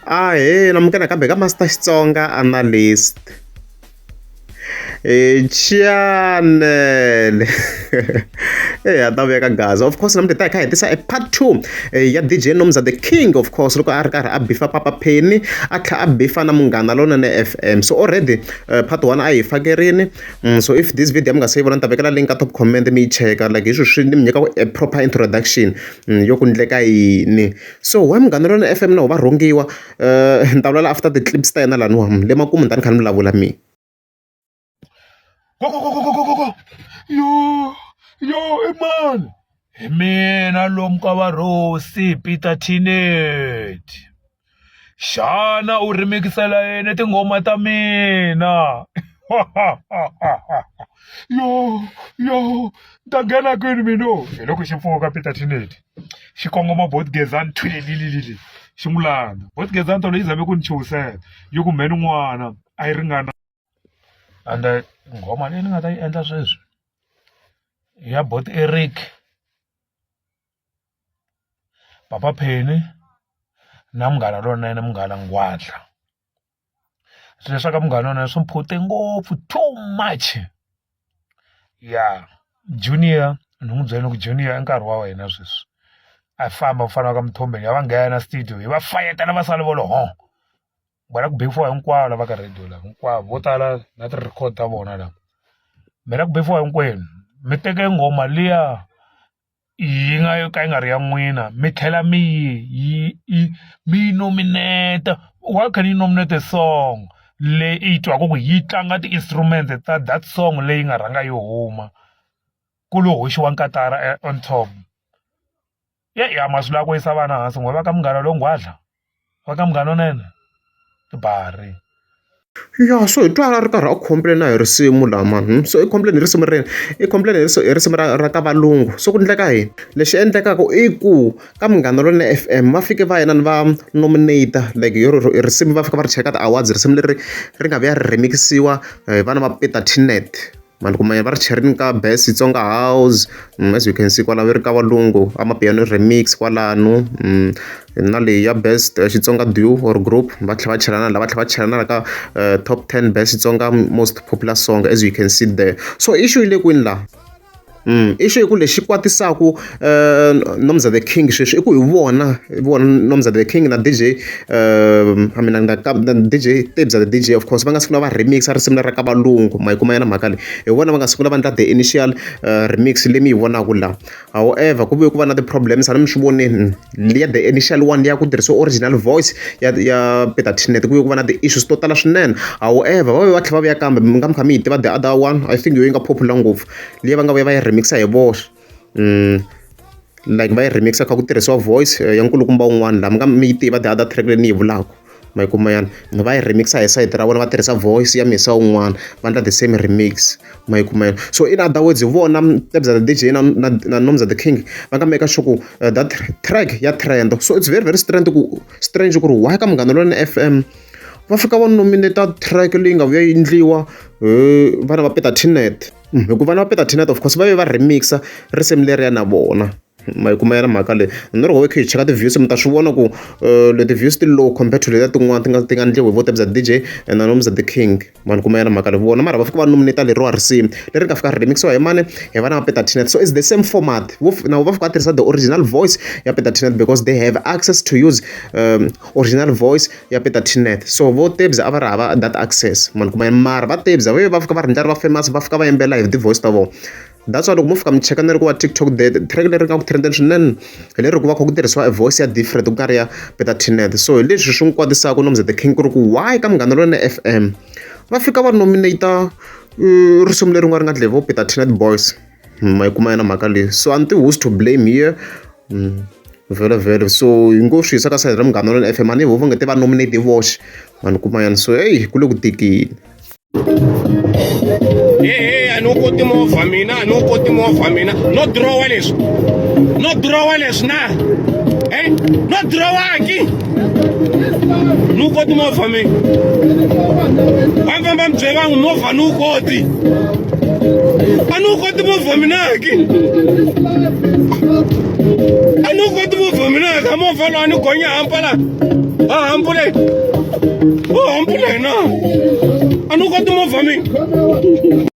Ahee namukela nakambe ka Master Xitsonga Analyst channel eya ta vuya ka Gaza of course namuntlha hi ta hi kha hi tisa e part 2 ya DJ Nomza the King of course loko a ri karhi a bifa Papa Penny a tlhela a bifa na Munghana Lonene F_M so already part 1 a hi fakerini so if this video mi nga se yi vona ni ta vekela link ka top comment mi yi cheka like hi swilo swi ni mi nyika a proper introduction yo ku ndleka yini so why Munghana Lonene F_M na va rhungiwa ni ta vulavula after ti-clips ta yena laniwa le makumu ni ta ni kha ni vulavula mina. Go go go go go go go yo yo i mani hi mina lomu ka varhosi Peter Teenage xana u rimikisela yini tinghoma ta mina yo yo ni ta nghena kwini mina hi loko xi pfuka Peter Teenage xi kongoma bot Gezani thwilililili xi n'wi landza bot Gezani tolo yi zame ku ni chuhisela yi ku mheni n'wana a yi ringana ende nghoma leyi ni nga ta yi endla sweswi ya bot Eric Papa Penny na Munghana Lonene Munghana Nghwadla swilo leswa ka Munghana Lonene swi mphute ngopfu too much ya Junior ni n'wi byela ni ku Junior i nkarhi wa wena sweswi a famba ku fana na ka Mthombeni ya va nghena studio hi va fayetela va sala vo lo hoo. Va la ku beefiwa hinkwavo lava ka radio lava hinkwavo vo tala na ti-record ta vona lava mi la ku beefiwa hinkwenu mi teke nghoma liya yi nga yo ka yi nga ri ya n'wina mi tlhela mi yi yi yi mi yi nominate why can you nominate a song leyi i yi twaku ku yi tlanga ti-instrument ta that song leyi nga rhanga yi huma ku lo hoxiwa nkatara on top. Ya ma swi lava ku yisa vana hansi n'we va ka munghana lowu nghwadla va ka munghana lonene tibari. Ya so hi twa a ri karhi a complain-a hi risimu laha mani so i complain hi risimu rini i complain hi hi risimu ra ra ka valungu so ku endleka yini lexi endlekaka i ku ka Munghana Lonene F_M va fike va inani va nominate like hi risimu va fika va ri cheka ti-awards risimu leri ri nga vuya ri remix-iwa hi vana va Peter Teanet. Mani kuma va ri cherini ka best Xitsonga house as you can see kwala va ri ka valungu amapiano remix kwalano na leyi ya best Xitsonga duo or group va tlhela va chela na la va tlhela va chela na la ka top 10 best Xitsonga most popular song as you can see there so issue yi le kwini laha issue i ku lexi kwatisaku Nomza the King sweswi i ku hi vona hi vona Nomza the King na D_J I mean na D_J Tebza the D_J of course va nga sungula va remix risimu leri ra ka valungu ma yi kuma yona mhaka leyi hi vona va nga sungula va endla the initial remix leyi mi yi vonaka la however ku vuye ku va na ti-problems a ni mi swi vonile liya the initial one liya ku tirhisiwa original voice ya ya Peter Tinet ku vuye ku va na ti-issues to tala swinene however va vuye va tlhela va vuya kambe mi nga mi kha mi yi tiva the other one I think yo yi nga popular ngopfu liya va nga vuya va yi remixa hi voxe like va yi remixa kha ku tirhisiwa voice ya nkulukumba wun'wana laha mi nga mi yi tiva the other track leyi ni yi vulaka ma yi kuma yana va yi remixa hi sayiti ra vona va tirhisa voice ya misa wun'wana va endla the same remix ma yi kuma yana so in other words hi vona Tebza the D_J na na na Nomza the King va nga make sure ku that track ya trend so it's very very strange ku strange ku ri why ka Munghana Lonene F_M va fika va nominate track leyi nga vuya yi endliwa hi vana va Peter Tinet hikuva vana va Peter Tinet of course va ve va remixa risimu leriya na vona ma yi kuma yona mhaka leyi ni ri ho hi kha hi cheka ti-views mi ta swi vona ku leti views ti low compared to letiya tin'wana ti nga ti nga endliwa hi vo Tebza D_J and na Nomza the King ma ni kuma yona mhaka leyi vona mara va fika va nominate leriwa risimu leri nga fika ri remixiwa hi mani hi vana va Peter Tinet so it's the same format na vo va fika va tirhisa the original voice ya Peter Tinet because they have access to use original voice ya Peter Tinet so vo Tebza a va ri hava that access ma ni kuma mara va Tebza va va fika va ri ndlela va famous va fika va yimbelela hi ti-voice ta vona that's why loko mo fika mi cheka na ri ku va TikTok the track leri nga ku trendeni swinene hi leri ku va kha ku tirhisiwa e voice ya different ku nga ri ya Peter Tinet so hi leswi swi n'wi kwatisaka Nomza the King ku ri ku why ka Munghana Lonene F_M va fika va nominate risimu leri nga ri nga ndle vo Peter Tinet boys ma yi kuma yona mhaka leyi so a ni tivi who's to blame here vhele vhele so hi ngo swi yisa ka sayiti ra Munghana Lonene F_M a ni ho va nge te va nominate hi voxe ma ni kuma yana so heyi ku le ku tikeni. Ehe a ni wu koti movha mina a ni wu koti movha mina no dirowa leswi no dirowa leswi na e no dirowaki ni wu koti movha mina va famba mi byela n'wi movha ni wu koti a ni wu koti movha mina ki a ni wu koti movha mina ka movha lowu a ni gonya hampa la a hampule. hampu na hina a ni wu koti movha mina.